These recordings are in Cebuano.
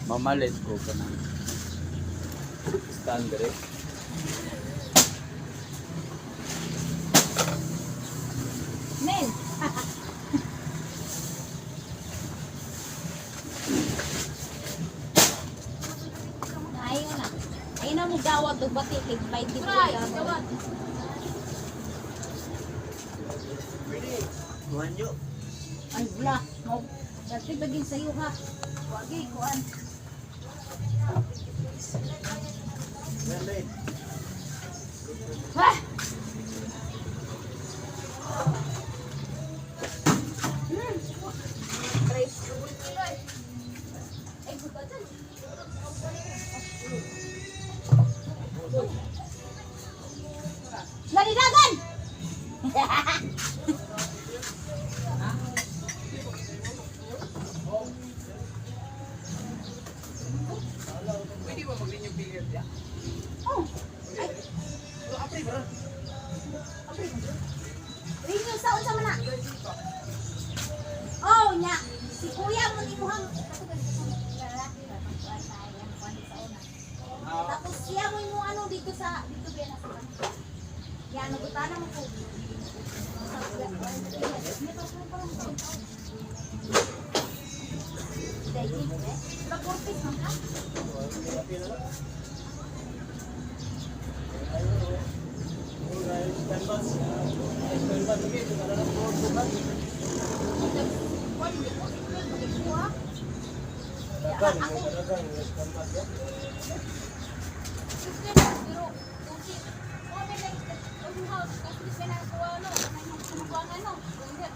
Mamalit ko ka ng stand dire. Mel. Ayaw na. Ayaw na mo gawat og bati kay 23 gawat. Buhan. Ay wala. Mo dati bagin sayo ha. Wagi kuan. Ha! Ay, buta dyan. Nalidagan! Pwede ba mag-renew period ya? Oh, ay, Apre ba? renew sa unsa man na? Oh, nya. Si kuya mo ni muhang tapos siya mo yung ano dito sa dito ba na sa yan, nagutana mo ko. Pag-urpis man ka?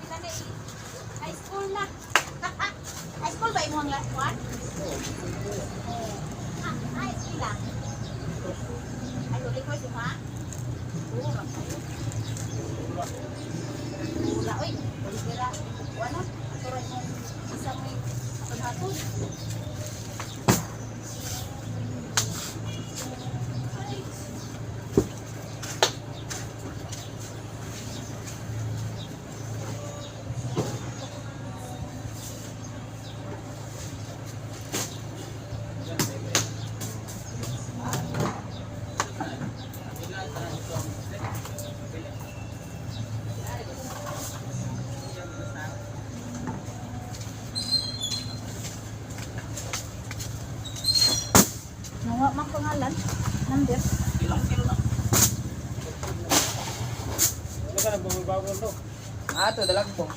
High school na. High school ba imong last one? Ah, high school lang. Ay, uli ko si ma. Ura kayo. Ura, oy. Uli kira. Wala. Ato ra imong isa may hatun-hatun. Nawa man pangalan. Number. Ilang kilo na? Ano ka nang to? Ah, ito, dalag po.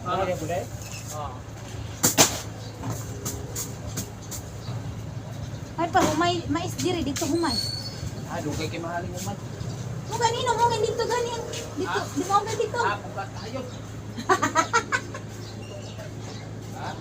Ano kaya buday? Ah. Ay pa humay, mais diri dito humay. Ah, dugay kay mahalin mo man. Mo ganino mo gani dito ganin. Dito, di mo gani dito. Ah, bukas tayo. Ah?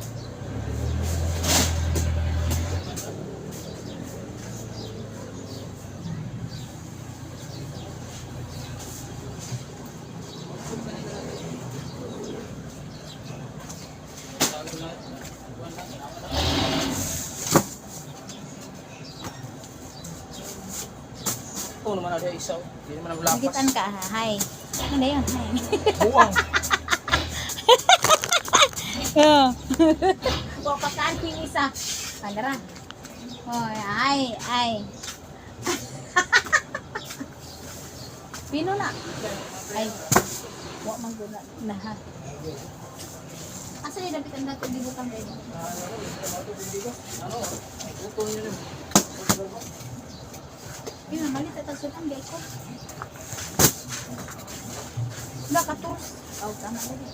Ito naman ada isaw. Hindi naman ang lapas. Nagitan ka ha. Hi. Ano na yun? Hi. Buwang. Yeah. Wa pa kaan yung isa. Pandara. Oy, ay, ay. Pino na. Ay. Wa man gud na na. ha. Asa ni dapat ang dato gibutang dito? Ano? Utol niyo yun. Pino malit at sudan gay ko. La katurs. Aw tama lagi.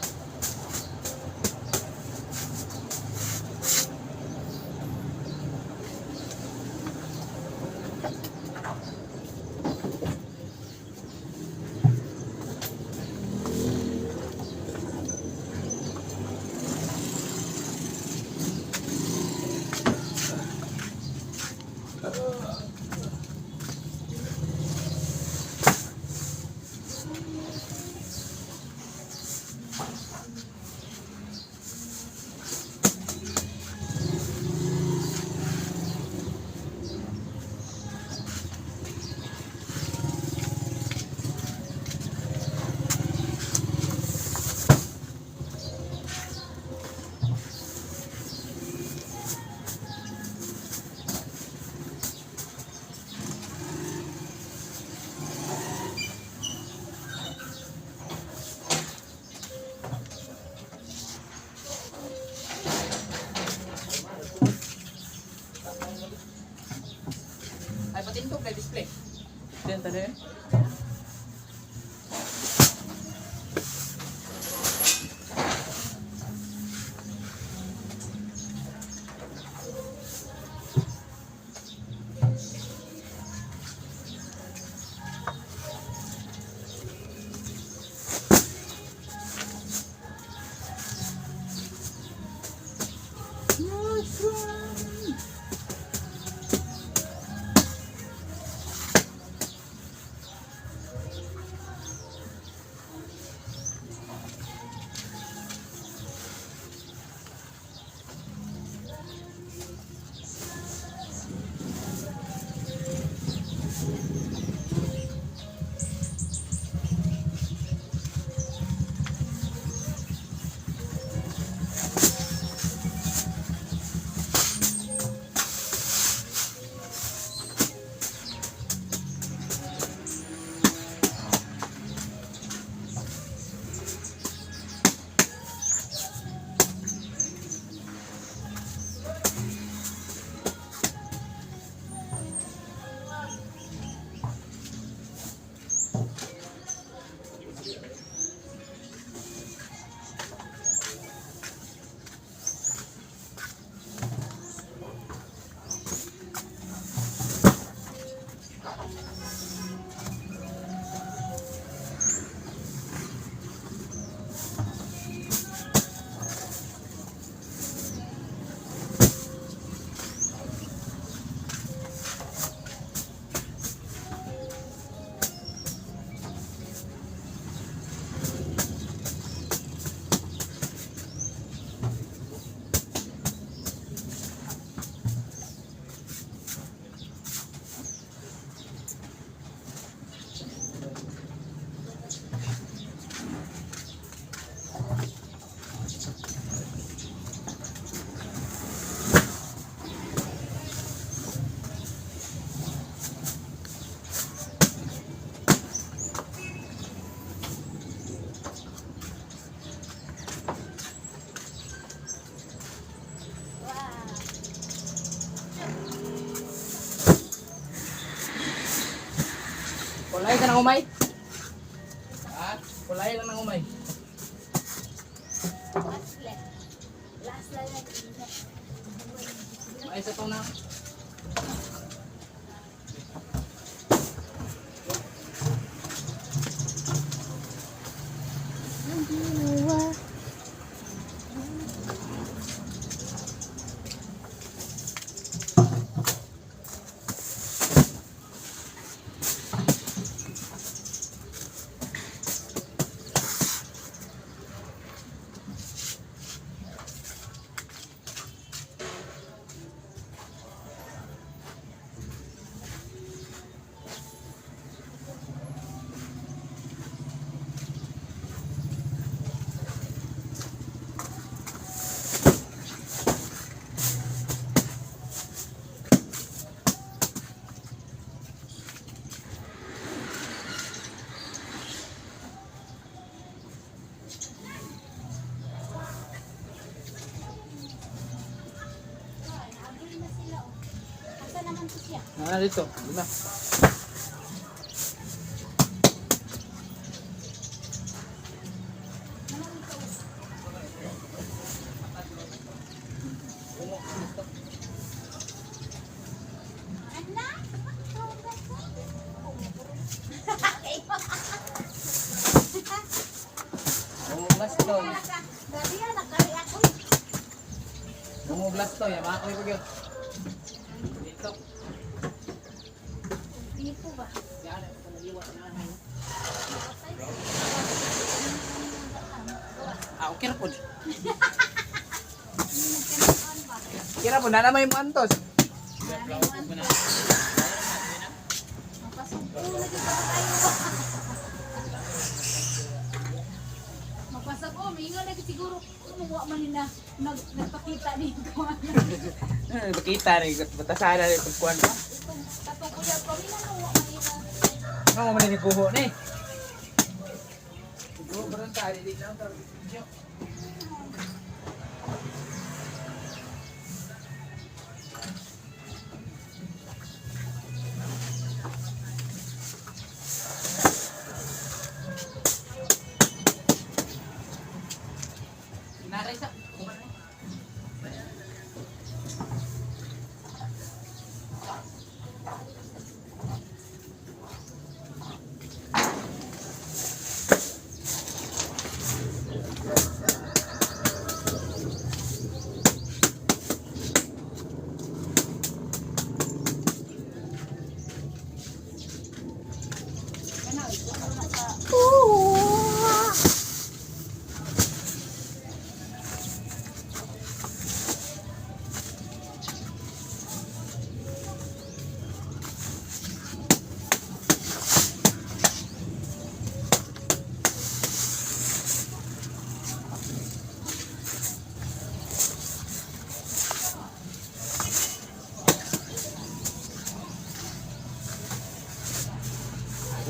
Patindog na display. Diyan tadi. Nice one. Wow. Kulay ka ng umay? Ha? Kulay lang ng umay. Last left. Last na lang. Ay sa tong na. Ang ginawa. Ay, naabol na sila oh. Asa naman to siya? Ah, dito. Lima. Naman ito. Anak! Bumuglas to. Dali yan, nakari ako. Bumuglas to. Yama ko yun. Dito. Tipo ba? Yan, ito naliwat na. Ah, okay ra po. Kira po, na naman yung antos. Mapasok na dito tayo. Mapasok oh, mingon lagi siguro kumuha man ni na nagpakita ni ko. Eh, Makita rin, batasana rin pagkuhan pa. Itong katong kuya ko mina na wa man ni na. Ano man yung guho ni? Guho ba rin tayo? Di lang tayo. Video.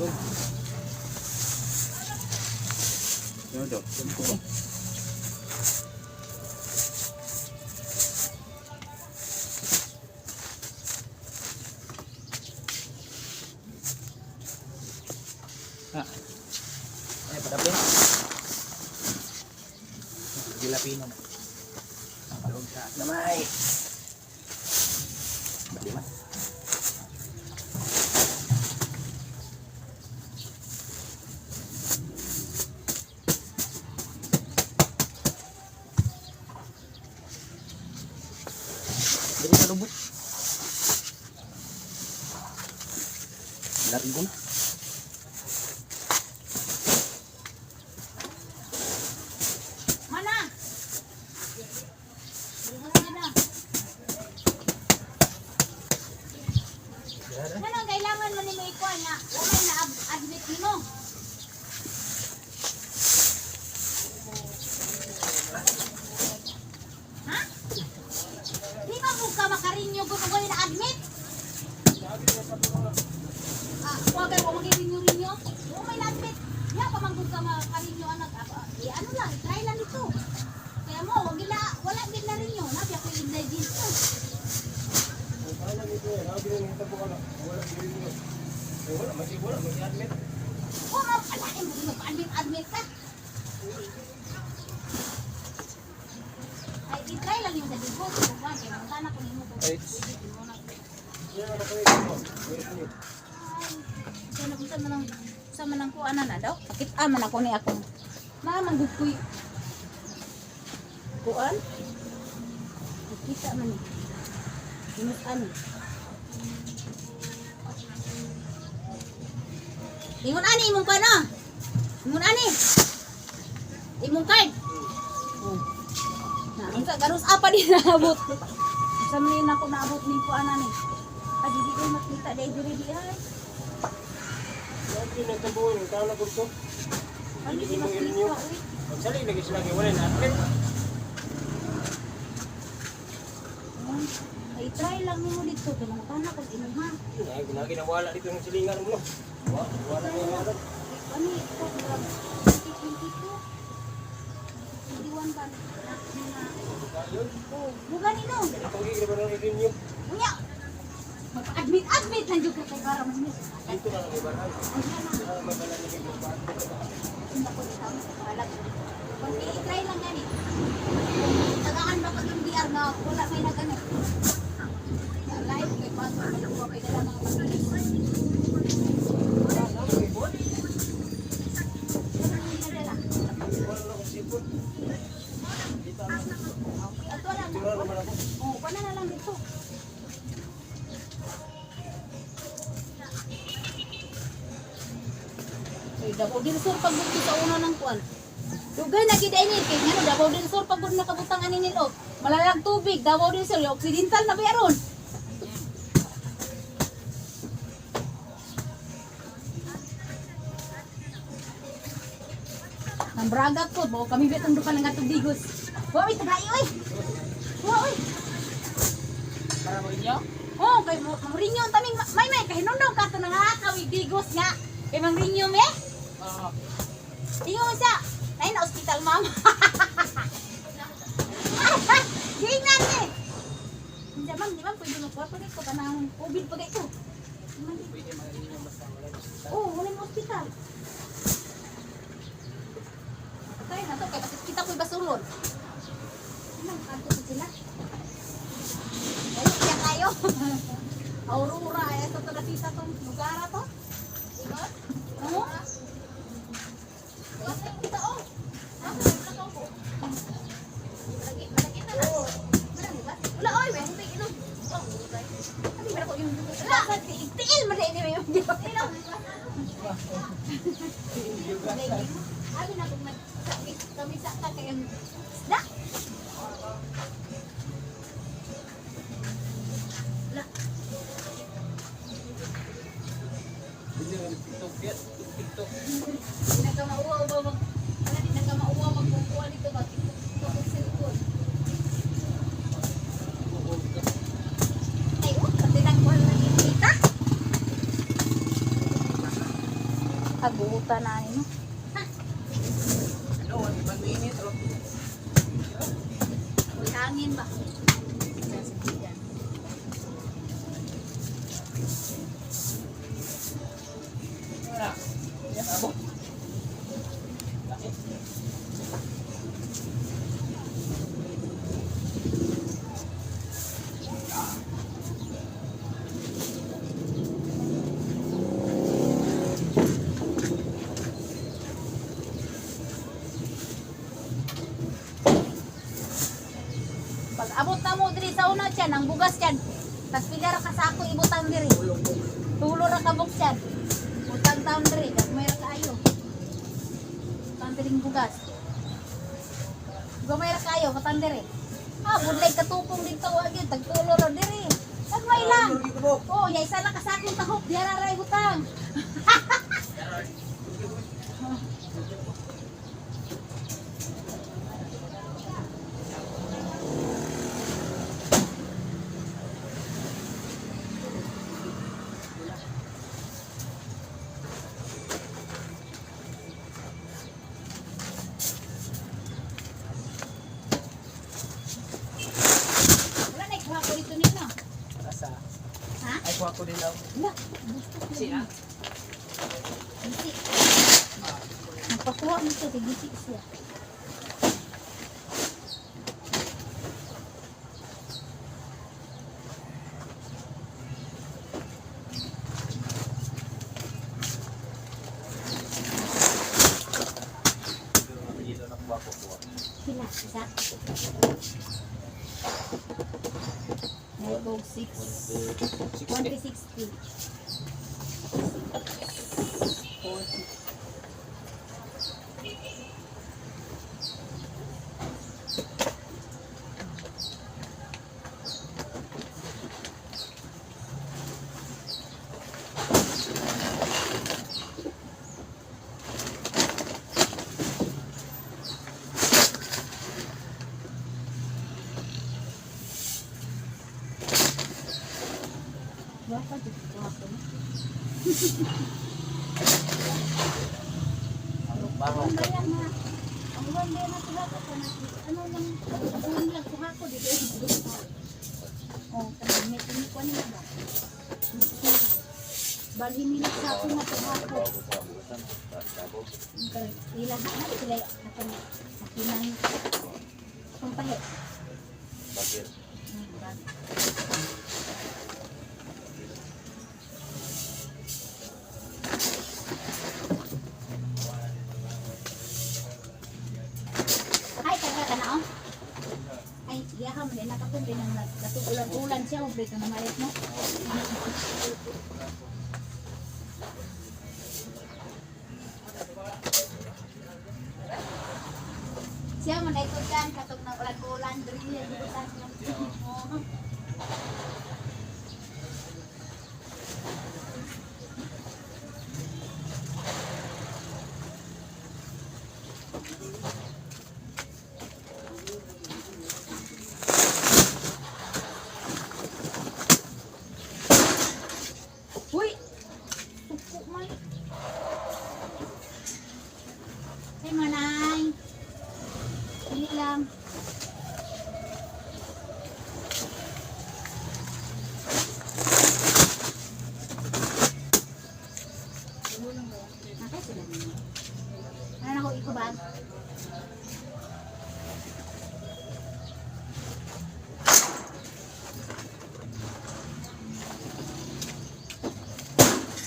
Yo, do. Ah. Ay, padabli. Gilapino na. Palog sa gamay. Bali man. Dili na lubot. Largo na. Mana! Sige na. Ano ang kailangan mo ni mo ikuan nga wala na admit nimo? Ha? Di ba mo ka makarinyo kung wala na admit? Ah, wag kayo magirinyo-rinyo. Wala may na-admit. Ya pa man gud ka makarinyo anak. Ah, eh, ano lang, try lang ito. Kaya mo, wag gila, wala gid na rinyo. Nabi ako yung digest. Wala nito eh. Nabi na nito ko na. Wala dito. Eh, wala wala mag-admit. Oh, ma'am, alain mo mag-admit admit ka. Ay, i-try lang yung sa dugo. Kung ba, kaya mangutana ko nimo kung Ay. pwede mo na. Yan ano ko ito. Wait, wait. Ay, sana kung saan man ang sa man ang kuan na daw. Pakita man ako ni akong. Mamang gud ko'y kuan. Nakita man ni. Inus ani. Ingon ani imong kuan ah. Ingon ani. Imong card. Oh. Na, unsa garus apa di naabot. Sa man ni ako naabot ning kuan ani. Adi di ko makita dai diri di ay. Nabi na tabo yung tao na ko. Ano di makita uy. Magsali lagi sila kay wala na admit. Ay, try lang nimo dito kay mga pana kog inuha. Ay, ginagi na wala dito ng silingan mo. Wala, wala na wala. Ani ko 2022. 21 ba na na. Yun. Oh, buga nino. Ito gigi ba ng renew? Unya. Mag-admit admit lang jud ka kay para man ni. Dito na lang ibaran. Unya na. Wala may bala ni kay magpa. Hindi ko dito sa kalag. Kung i-try lang gani. Tagaan ba pag yung DR na wala may nagano. Live kay paso kay kuha kay dala mga papilis. Wala na may bon. Wala nang ginadala. Wala na akong sipon. Dito na. Ato na. Tira naman ako. Oh, wala na lang dito. Ay, Davao del Sur pag gud sa una ng kuan. Dugay na gid ini kay ngano Davao del Sur pag gud nakabutang ani nilo. Malalag tubig Davao del Sur Occidental na ba ron? Nang braga ko, bo kami betong dukan ng atong digos. Wa mi tagay oy. Wa oy. Para mo inyo? Oh, kay Mang Rinyo ang taming may may kay hinumdum ka to nang kawig digos nga. Kay Mang Rinyo me. Oo. Ingon siya. Nay na ospital ma'am. Gingan ni. Hindi ma'am, di ma'am pwede magkuha pa ko kanang COVID pa ko. Pwede mag-inyo basta wala. Oh, wala mo ospital. Tayo na to kay kasi kita ko'y basulon. Anong kanto ko sila? Dali siya kayo. Aurora, ay ito to nakita tong lugar to. Oo. Kita oh. Wala oy, may hintay inom. Ano ba ko yung wala, tiil man din yung Abi na kung nag kami sa ka kay ang isda. Wala. Hindi mo TikTok yet. TikTok. Di na ka mauwaw ba mag wala di na ka mauwaw magkukuha dito ba TikTok og cellphone. Ay, oh, pati nagkuha na kita. Agutan na no. Ano, di ba mainit? Oh. Uy, hangin ba? Yan. Wala. Yan, abo. Laki. Pag abot na mo diri sa una tiyan, ang bugas tiyan. Tas pila ra ka sako ibutang diri. Tulo ra ka box tiyan. Butang taon diri, gagmay ra kaayo. Butang diring bugas. Gamay ra kaayo butang diri. Ah, budlay katupong dito wa gyud tagtulo ra diri. Gagmay lang. Oh, ya isa lang ka sakong tahop, diara ra ibutang. Wala na ikuha ko dito nino. Asa. Ha? Ay, kuha ko din daw. Wala, gusto ko. Siya? Gisi. Nagpakuha mo siya, kay gisi siya. Sila, isa. May 6. 2060. 40. Guwapa dito ako. Baho. Ang bayan na. Ang uwan bayan na kuha ko. Ano lang, uwan lang kuha ko dito. Oh, kasi may tinikuan nila ba? Balhin nila sa ako na kuha ko. Ila na sila atong makinang pampahe. Bagir. Bag. Ay, taga ka na oh. Ay, iya ka mo din nakakumbi ng natugulan-ulan siya, ubre ka na malit mo. Siya man ay tugan katong nang ulan-ulan diri niya gibutan niya. Oo. Uy! Suko man. Ay, manay. Dili lang. Nakay sila ninyo. Ano na ko ikubag?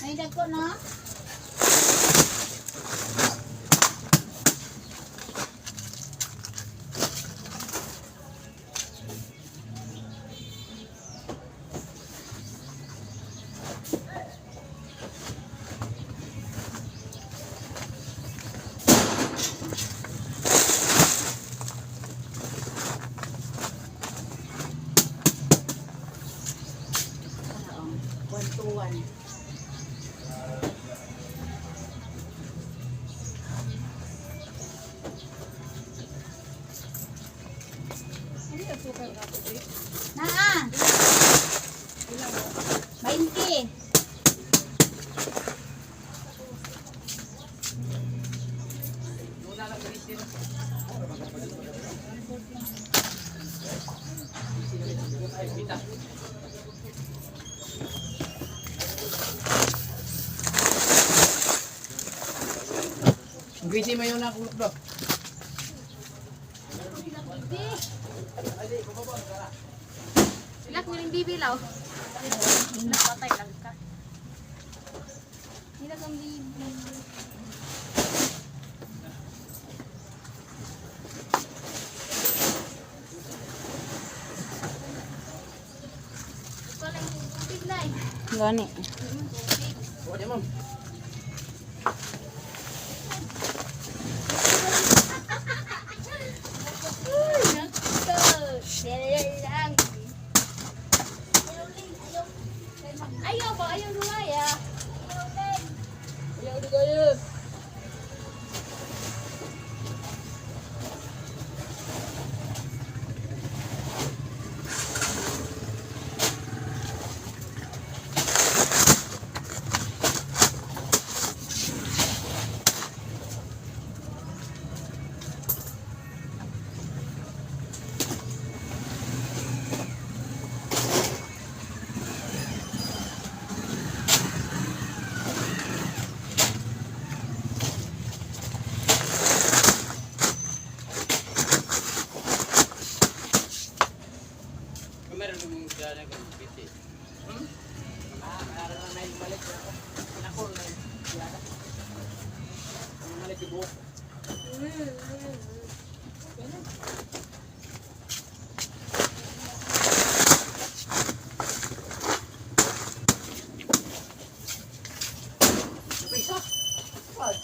Ay, dagko no? Oo. 1 to 1. Naa! 20. Busy mo yun na kulok bro. Ilak mo rin bibilaw. Napatay lang ka. Ilak ang bibi. Gani. O, di ma'am. Ayaw ba? Ayaw lumaya. Ayaw, di kayo. Meron mong dala kang busy. Hmm? Ah, meron na nine balik. Ako na. Yada. Ang mali tibo. Isa. What?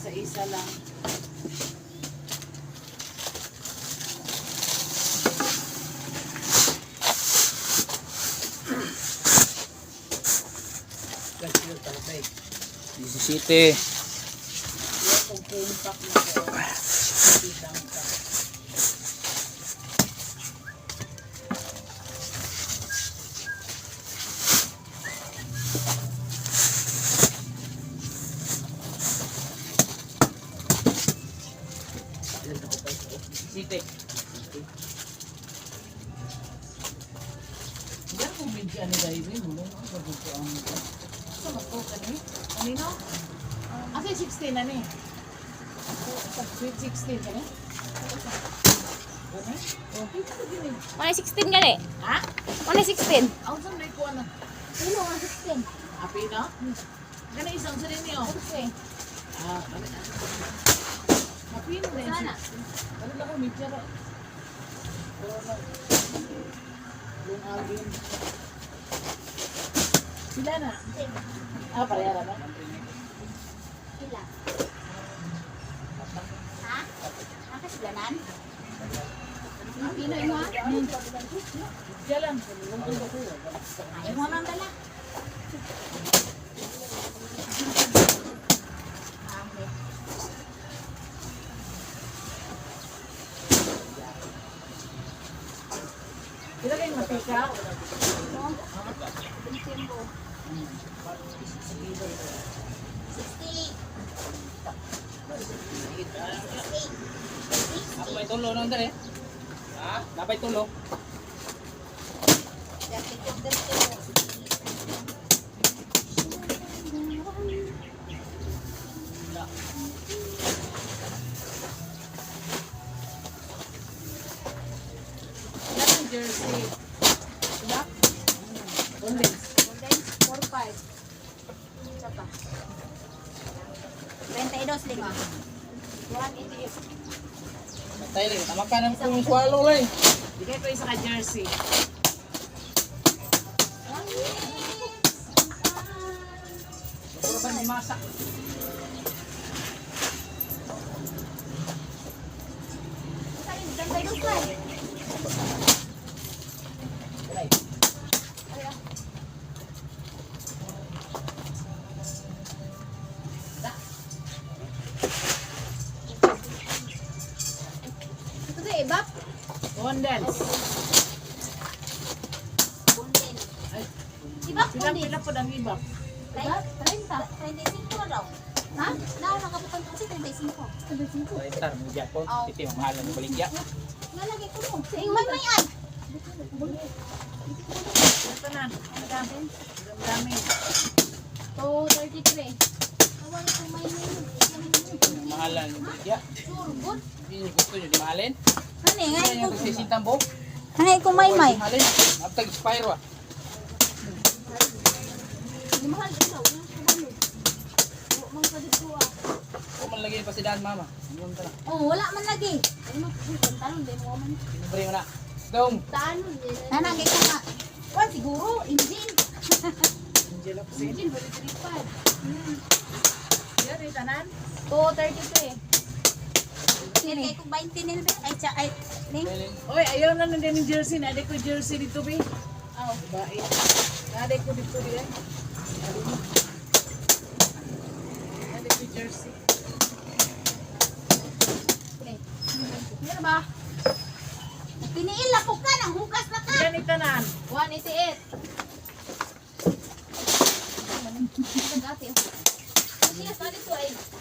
Isa-isa lang. City. Kung pumpak na ko, hindi lang ka. City. Hindi ako bigyan ni David, mo ang kabutuan mo. Sa mato ka ni? Kanino? Asa yung 16 na ni? Sweet 16 ka ni? Ano? Okay, ito din eh. 116 gani. Ha? 116. Ang saan na ikuha na? Sino 116? Api na? Kana isang sa rin niyo. Okay. Ah, ano? Api na rin. Sana. Ano lang ako, medyo ra. Pero na. Yung agin. Sila na. Ah, pareha ra ba? Sila. Ha? Nakasilanan? Ang Pinoy mo ha? Diyan lang. Ayaw mo nang dala. Sila kayong matika. Ako may tulo nang dali. Ha? Napay tulo. Sila ng jersey. Sila? Golden. Golden, 4, 5. Isa pa. 32, lima. 188. Tayo lang, tama ka ng kung swallow lang. Bigay ko isa ka jersey. Puro ba may masak? Sa 32 lang. Kondens. Kunden. Ay, Iba pila kunden. pila po ang iba. Diba? 30. 35 na daw. Ha? Naon nakabutan kasi 35. 35. Rentar mo Japon, titi mahal ang baligya. Nalagay ko mo. Sa iyong may may ay. Ito na. Ang dami. Ang dami. 233. Awal ko may may. Mahal ang baligya. Sure, good. Hindi niyo gusto niyo di mahalin. Hani nga Hindi niyo ko. kasi sintambo. Hani ko may may. Mahalin. Abtag expire wa. Di mahal daw. Mang ka dito ah. O man lagi pa si Dan mama. Ano man na? Oh, wala man lagi. Ano tanon di mo man. Sinibre mo na. Dong. Tanon di. Nana kay ka nga. Kwan siguro engine. Angel of Sin. Engine 35. Yan, eh, tanan. 233. Kay kung 20 nil ba? Ay, tsa, ay, ning. Oy, ayaw na nandun yung jersey. Naday ko jersey dito, be. Aw, bae. Naday ko dito, be. Naday ko jersey. Meron ba? Piniil na po ka, nang hugas na ka. Yan, eh, tanan. 188.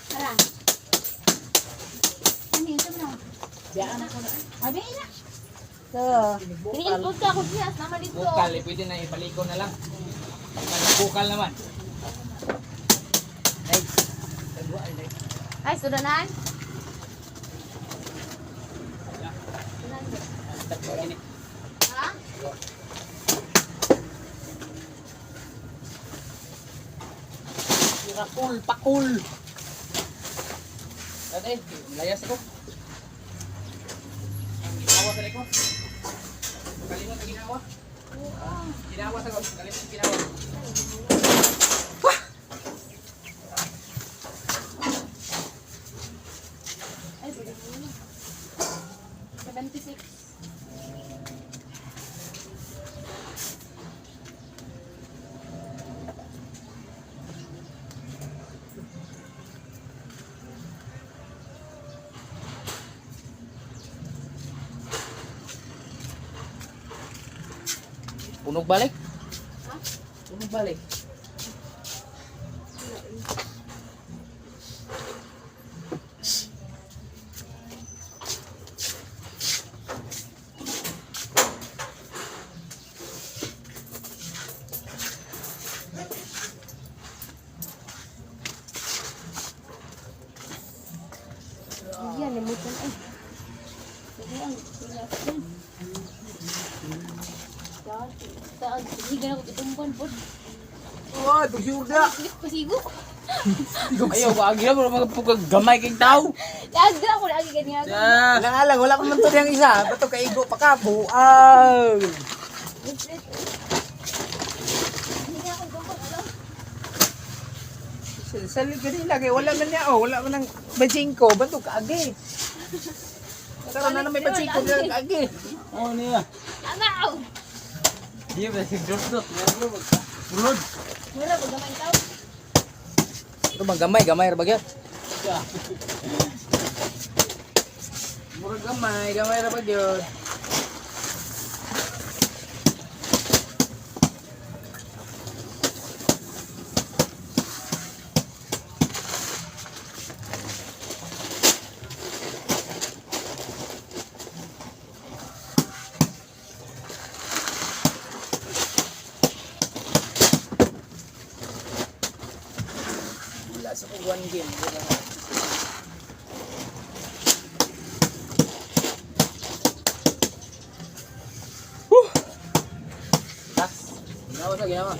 Tara. Ano yun? Sabi na. Diyan ako na. Abi na. So, piniil po ka kung siyas naman dito. Bukal, eh, pwede na ibaliko na lang. Bukal naman. Ay, tagwa ay. Ay, sudanan. Tagwa gini. Ha? Pakul, pakul. Dati, layas ako. Ang ginawa sa ko. Kalimot ang ginawa. Ginawa sa ko. Kalimot ang ginawa. Ay, pwede mo na. 76. Punog balik? Punog balik. Yan, limutan eh. Sige, ang silasin. Saan? Sige, ganun ko itumban po. Oh, dugyurda. Sige, pasigo. Ayaw, agi na, mga pugag gamay kay tao. Lagi ako, lagi ganyan. Alang alang, wala pa man to niyang isa. Bato kaigo pa ka, buang. Hindi ako gumpan, alam. Sa kanila kay wala man niya oh, wala man ang 25, bato kaagi. Karon na na may 25 na kaagi. Oh, niya. Amaw! Di ba si Dot? Bulod. Mura ba gamay tao? Ito bang gamay, gamay ra bagyo. Murag gamay, gamay ra bagyo. Wala sa kong one game. Wala na. Tas. Ginawa sa ginawa.